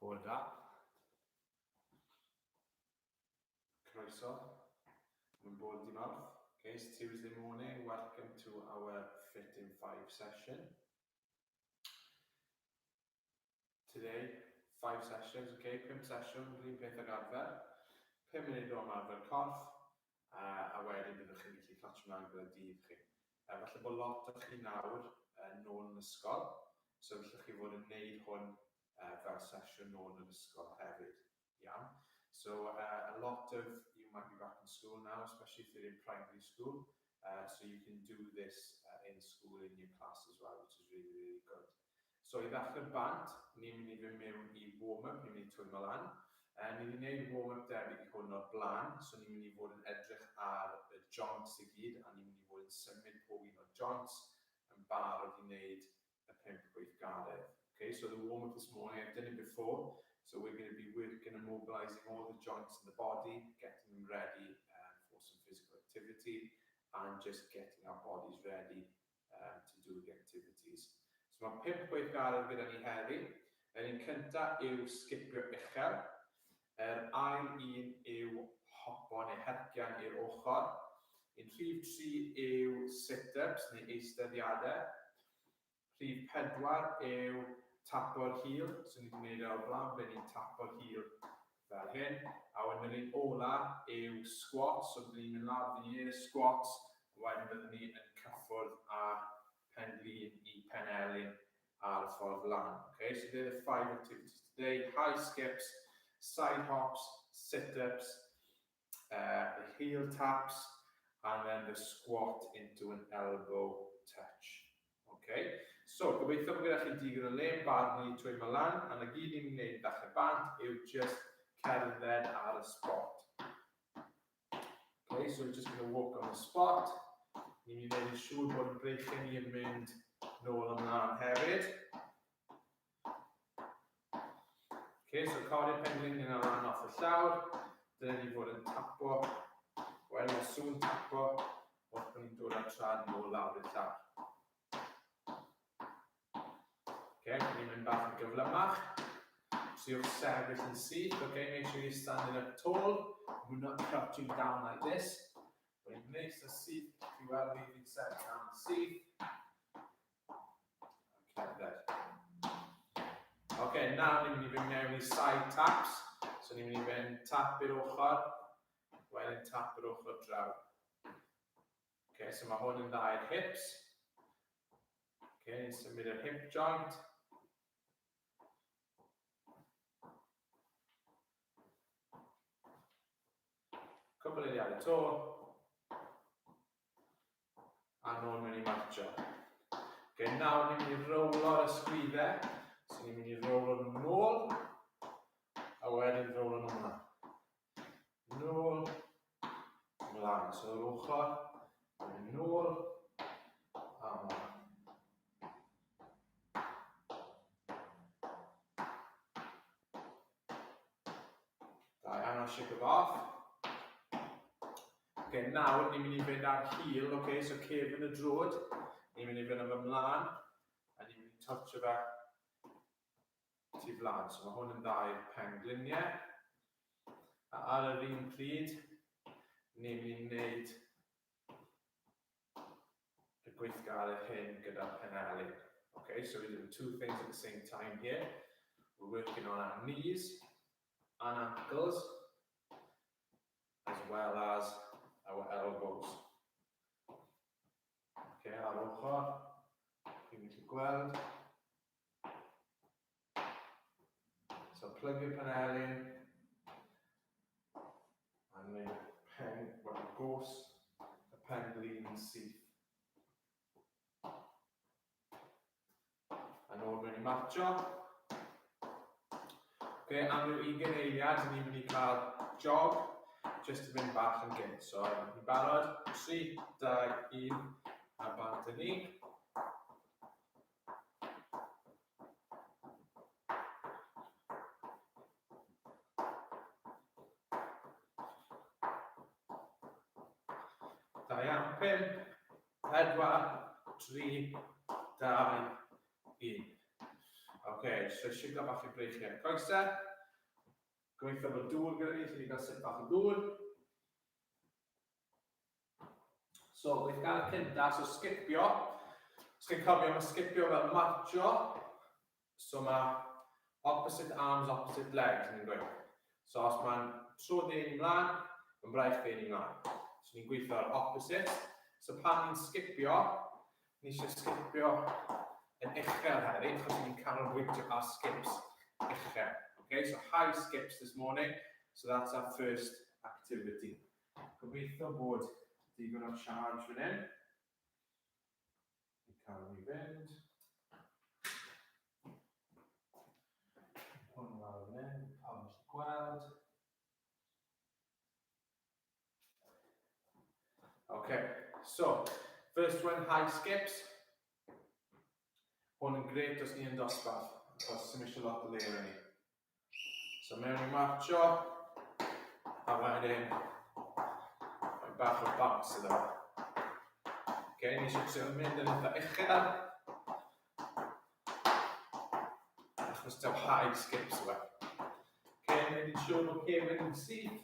Bore da. Croeso. Mae'n bore di Mawrth. Okay, it's Tuesday morning. Welcome to our Fit in 5 session. Today, 5 sessions, okay, 5 sesiwn, rhywun peth ag arfer. 5 munud o ymarfer corff, a, a wedyn byddwch chi'n gallu clatsio mlaen gyda dydd chi. Uh, falle bod lot o chi nawr uh, nôl yn ysgol, so gallwch chi fod yn neud hwn uh, fel sesiwn nôl yn yr ysgol hefyd. Iawn? So uh, a lot of you might be back in school now, especially if you're in primary school. Uh, so you can do this uh, in school in your class as well, which is really, really good. So i ddechrau bant, ni'n mynd i fynd mewn i warm-up, ni'n mynd i twymo lan. Uh, ni wedi gwneud warm-up debyg i hwn o'r blaen, so ni'n mynd i fod yn edrych ar y joints i gyd, a ni'n mynd i fod yn symud pob un o'r joints yn barod i wneud y pump gweithgaredd. Okay, so the warm-up this morning, I've done it before, so we're going to be working and mobilizing all the joints in the body, getting them ready for some physical activity, and just getting our bodies ready to do the activities. So mae pump gweithgaredd gyda ni heddi. Yr un cyntaf yw sgipio uchel. Yr ail un yw hopo neu hercian i'r ochr. Un rhif 3 yw sit-ups neu eisteddiadau. Rhif 4 yw tapo'r heel, so ni wedi gwneud e o'r blaen, ble ni'n tapo'r heel fel hyn. A wedyn yr un ola yw squats, so byddwn ni'n mynd lawr, byddwn ni'n gwneud y squats, a wedyn byddwn ni yn cyffwrdd â pen-glin i penelin ar y ffordd lan. Okay, so they're the five activities today. High skips, side hops, sit-ups, the heel taps, and then the squat into an elbow touch. Okay? So, gobeithio bod gyda chi digon o le yn barod i twymo lan, a na gyd ni'n gwneud ddechrau bant yw just cerdded ar y spot. Okay, so we're just going to walk on the spot. Ni'n mynd i wneud yn siŵr bod y breichiau ni yn mynd nôl ymlaen hefyd. Okay, so codi'r penglin yna lan off y llawr. Dyna ni fod yn tapo. Wel, mae sŵn tapo wrth bod ni'n dod â'r trad nôl lawr i'r llawr. Okay, ni'n mynd bach yn gyflymach. Triwch sefyll yn syth, okay, make sure you're standing up tall. We're not crouching down like this. But ni'n neis a syth, chi weld fi fi'n sefyll lan yn syth. Cerdded. Oce, nawr ni'n mynd i fynd mewn i side taps. So ni'n mynd i fynd tap i'r ochr, wedyn tap i'r ochr draw. Oce, so mae hwn yn dda i'r hips. Oce, ni'n symud yr hip joint. Cwpl eiliadau to. A nôl mewn i marcho. Okay, nawr ni'n mynd i rowlo'r ysgwyddau. So ni'n mynd i rowlo nhw nôl, a wedyn rowlo nhw mlaen. Nôl, mlaen. So yr ochr, mynd nôl, a mlaen. Da iawn, I'll shake it off. Okay, nawr ni'n mynd i fynd ar heel, okay, so cefn y drod. Ni'n mynd i fynd am ymlaen, a ni'n mynd i touch fe tu flan. So mae hwn yn dda i'r pengliniau. A ar yr un pryd, ni'n mynd i wneud y gweithgaredd hyn gyda'r penelin. Okay, so we're doing two things at the same time here. We're working on our knees and ankles, as well as our elbows. Okay, ar ochr, chi'n gallu gweld. So plygu'r penelin, a gwneud pen, wel, gos y pen glin yn syth. A nôl mewn i marcho. Okay, am ryw 20 eiliad, ni'n mynd i cael jog, just i fynd bach yn gynt. So, ni'n barod, 3, 2, 1, a bant yn ni. Da iawn. 5, 4, 3, 2, 1. Ok, jyst rhoi siglo bach i breichiau coesau. Gobeithio bod dŵr gyda ni, lle ni gael sip bach o ddŵr. So, gweithgaredd cynta, so sgipio. Os chi'n cofio, mae sgipio fel marcho. So mae opposite arms, opposite legs, ni'n gweud. So os mae'n tro dde ni mlaen, mae'n braich dde ni mlaen. So ni'n gweithio ar opposite. So pan ni'n sgipio, ni eisiau sgipio yn uchel heddi, achos ni'n canolbwyntio ar skips uchel. Okay, so high skips this morning. So that's our first activity. Gobeithio bod digon o charge fan hyn. I cael ni fynd. Hwn lawr fan hyn, pawb yn gallu gweld. Okay, so, first one, high skips. Hwn yn gret os ni yn dosbarth, achos sy'n eisiau lot o le yn ni. So mewn i marcho, a wedyn mae bach o bounce iddo. Okay, ni eisiau trio mynd yn eitha uchel. Achos taw high skips yw e. Okay, mynd i'n siŵr bod cefn yn syth.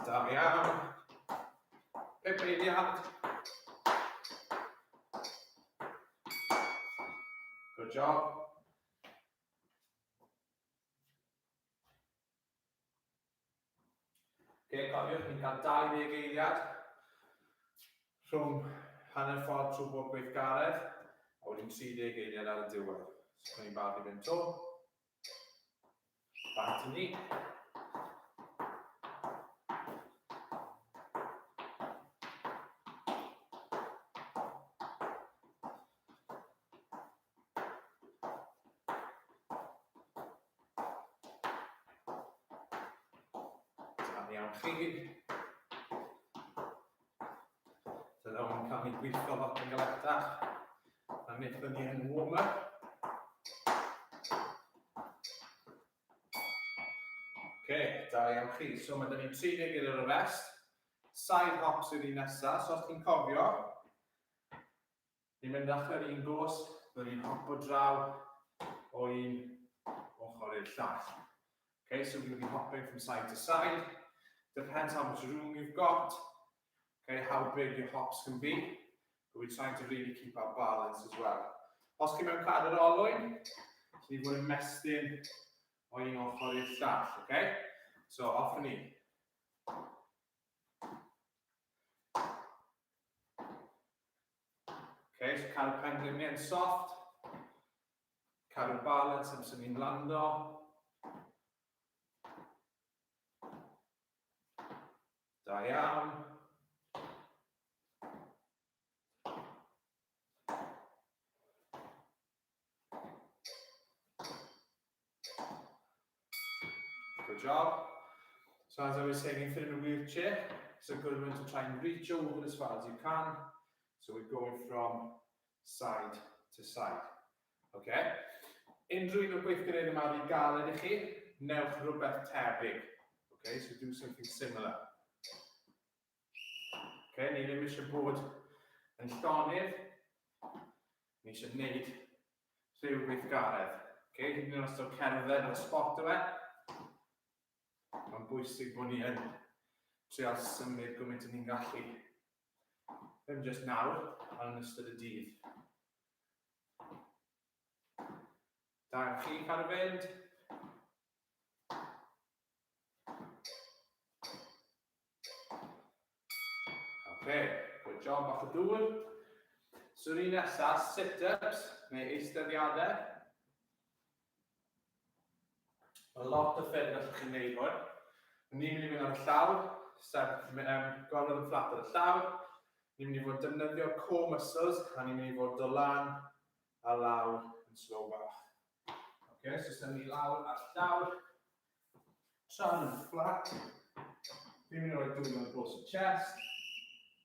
Da iawn. Pump eiliad. Good job. Okay, cofiwch, ni'n cael 20 eiliad rhwng hanner ffordd trwy bob gweithgaredd, a wedyn 30 eiliad ar y diwedd. So, ni'n barod i fynd to. Bant i ni. Da iawn chi. Dyna o'n cael ni gweithio lot yn galetach. A wnaethon ni yn warm-up. Ok, da iawn chi. So mae dyn ni 30 gyda'r rest. Side hops yw'r un nesaf, so os ti'n cofio, ni'n mynd allan un gos, byddwn ni'n hopo draw o un ochr i'r llall. Okay, so we're going to be hopping from side to side. Depends how much room you've got. Okay, how big your hops can be. But we're trying to really keep our balance as well. Os chi mewn cadair olwyn, chi fod yn mestyn o un ochr i'r llall, okay? So, off ni. Okay, so cadw pengliniau'n soft. Cadw'r balance amser ni'n lando. Da iawn. Good job. So as I was saying, if you're in a wheelchair, it's a good one to try and reach over as far as you can. So we're going from side to side. Okay? Unrhyw un o'r gweithgareddau yma rhy galed i chi, newch rhywbeth tebyg. Okay, so do something similar. Okay, ni ddim eisiau bod yn llonydd, ni eisiau gwneud rhyw weithgaredd. Okay, hyd yn oed os yw'n cerdded ar y spot yw e, mae'n bwysig bod ni yn trial symud gymaint yn ni'n gallu. Ddim jyst nawr, ond yn ystod y dydd. Da iawn chi, cadw fynd. OK, good job, bach o dŵr. So yr un nesaf, sit-ups neu eisteddiadau. Mae lot o ffyrdd allwch chi wneud hwn. Ni'n mynd i fynd ar y llawr, sef gorfod yn fflat ar y llawr. Ni'n mynd i fod defnyddio core muscles a ni'n mynd i fod do lan a lawr yn slow bach. Okay, so symud ni lawr ar llawr. Tra'n yn fflat. Fi'n mynd i roi dwylo ar draws y chest.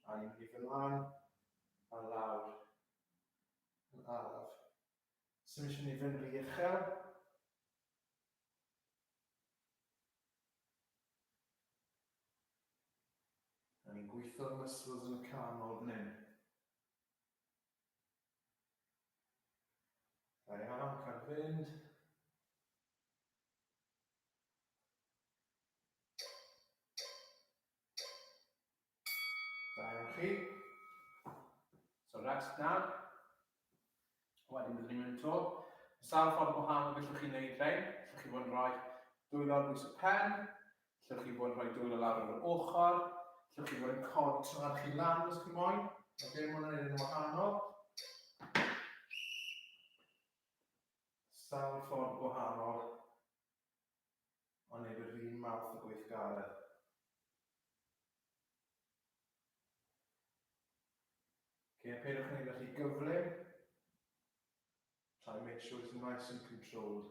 A ni'n mynd i fynd lan a lawr yn araf. Sym eisiau ni fynd rhy uchel. A ni'n gweithio'r muscles yn y canol fan hyn. Da iawn, cael fynd. Da iawn chi. So rest nawr. Wedyn byddwn ni'n mynd to. Sawl ffordd gwahanol gallwch chi wneud rhain. Gallwch chi fod yn rhoi dwylo ar bwys y pen. Gallwch chi fod yn rhoi dwylo lawr ar yr ochr. Gallwch chi fod yn codi traed chi lan os chi moyn. Oce, okay, mae hwnna'n un wahanol. Sawl ffordd gwahanol ond nid yr un math o gweithgaredd. Okay, peidiwch yn ei felly gyflym. Try and make sure it's nice and controlled.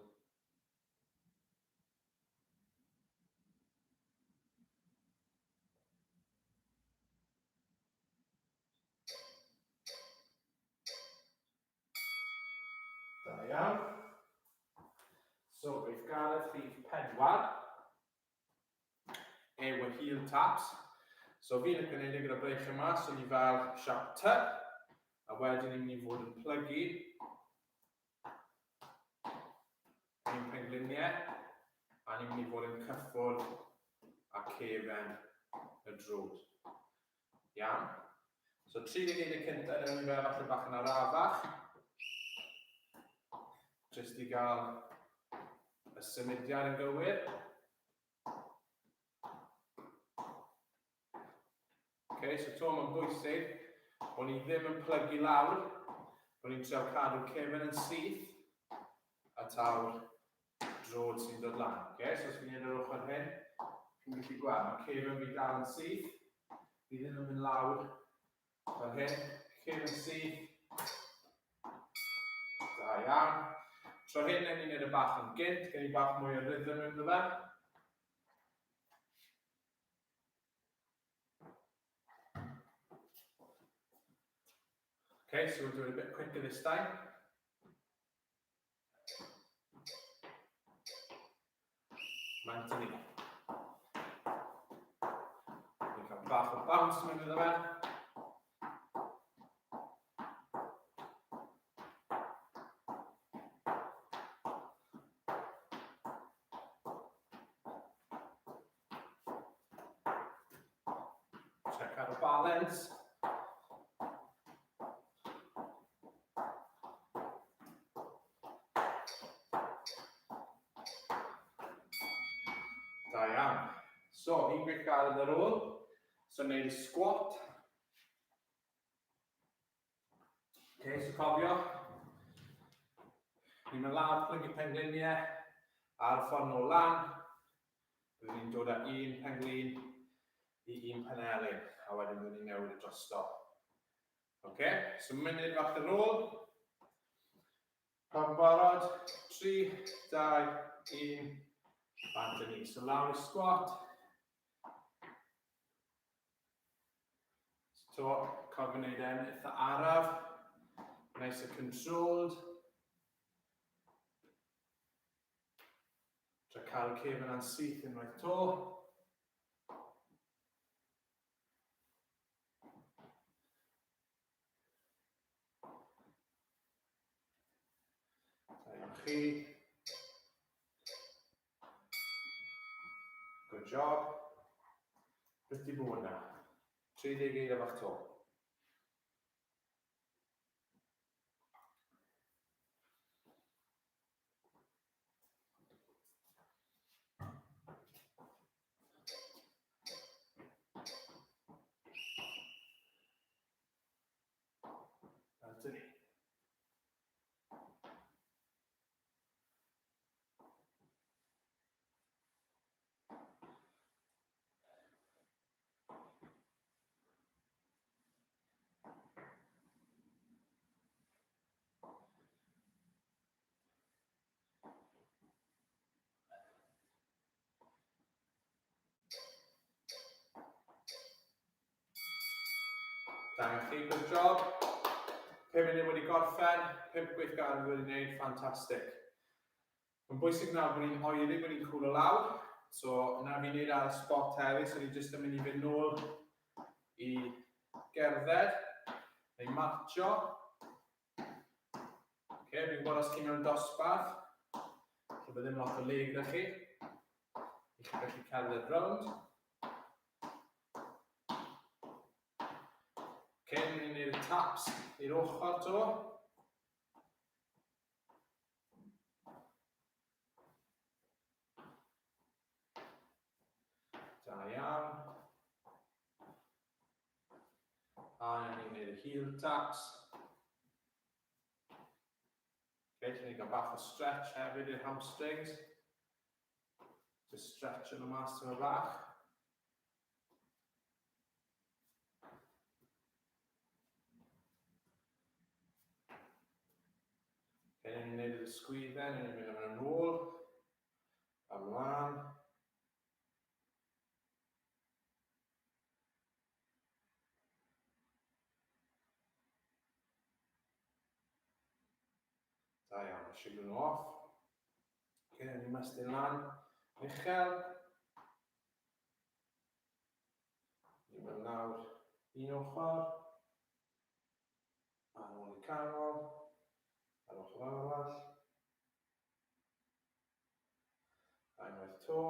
Da iawn. So, gweithgaredd rhif 4 yw y heel taps. So, fi'n licio gwneud e gyda breich yma, so ni fel siap T, a wedyn ni'n mynd i fod yn plygu ein pengliniau, a ni'n mynd i fod yn cyffwrdd a cefen y drwd. Iawn? So 30 eiliad cyntaf, newn ni fe falle bach yn arafach. Jyst i gael y symudiad yn gywir. Okay, so to mae'n bwysig bod ni ddim yn plygu lawr, bod ni'n trio cadw cefn yn syth a tawr drod sy'n dod lan. Okay? So os fi'n neud yr ochr hyn, chi'n gallu gweld, mae cefn fi dal yn syth, fi ddim yn mynd lawr fel hyn, cefn syth, da iawn. Tro hyn, newn ni wneud y bach yn gynt, gen i bach mwy o rhythm ynddo fe. Okay, so we'll do it a bit quicker this time. Maent yn ni. Ni'n cael bach o bounce mewn iddo fe. Check out the balance. Da iawn. So, un gweithgaredd ar ôl. So, wneud y squat. Okay, so cofio, ni'n mynd lawr plygu pengliniau ar y ffordd nôl lan. Byddwn ni'n dod â un penglin i un penelin, a wedyn byddwn ni'n newid y drosto. Ok, so munud fach ar ôl. Pawb yn barod? 3, 2, 1, bant yn ni. So lawr i squat. So to, cofio wneud e'n eitha araf. Nice and controlled. Tra cael y cefn yna'n syth unwaith to. Da iawn chi. Good job. Beth di bod na? 30 eiliad bach to. That's it. Da iawn chi, good job. 5 munud wedi gorffen, 5 gweithgaredd wedi wneud, ffantastig. Mae'n bwysig nawr bod ni'n oeri, bod ni'n cwlo lawr. So, na fi'n neud ar y spot heddi, so ni jyst yn mynd i fynd nôl i gerdded, neu marcho. Ok, Okay, fi'n gwybod os chi'n mewn dosbarth, lle bydd ddim lot o le gyda chi, i chi gallu cerdded rownd. Okay, ni'n mynd i wneud y taps i'r ochr to. Da iawn. A ni'n gwneud y heel taps. Okay, so ni'n cael bach o stretch hefyd i'r hamstrings. Just stretch yn y mas yma bach. Okay, ni'n gwneud yr ysgwyddau, ni'n mynd yn ôl, ymlaen. Da iawn, siglo nhw off. Okay, ni'n mestyn lan, uchel. Ni'n mynd lawr un ochr, a nôl i canol, a'r ochr arall. A unwaith to.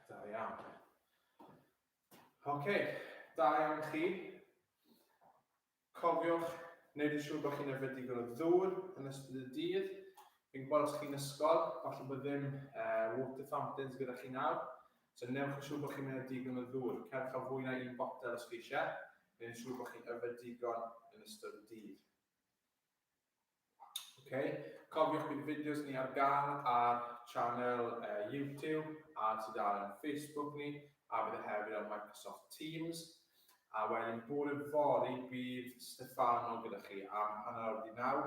Da iawn. Oce, okay, da iawn chi. Cofiwch, wneud yn siŵr bod chi'n yfed digon o ddŵr yn ystod y dydd. Fi'n gwybod os chi'n ysgol, falle bod ddim water fountains gyda chi nawr. So newch yn siŵr bod chi'n mynd â digon o ddŵr. Cerwch â fwy na un botel os chi eisiau. Wneud yn siŵr bod chi'n yfed digon yn ystod y dydd. Okay. Cofiwch bydd fideos ni ar gael ar channel YouTube a tudalen Facebook ni, a bydd e hefyd ar Microsoft Teams. A wedyn bore fory bydd Stefano gyda chi am 9:30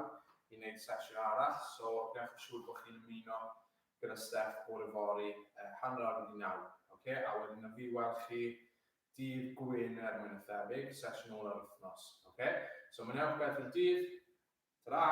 i wneud sesiwn arall, so gwnewch yn siŵr bod chi'n ymuno gyda Steph bore fory 9:30. Okay? A wedyn na fi weld chi dydd Gwener mwy na thebyg, sesiwn ola'r wythnos. Okay? So mwynhewch beth i'r dydd. Ta-ra!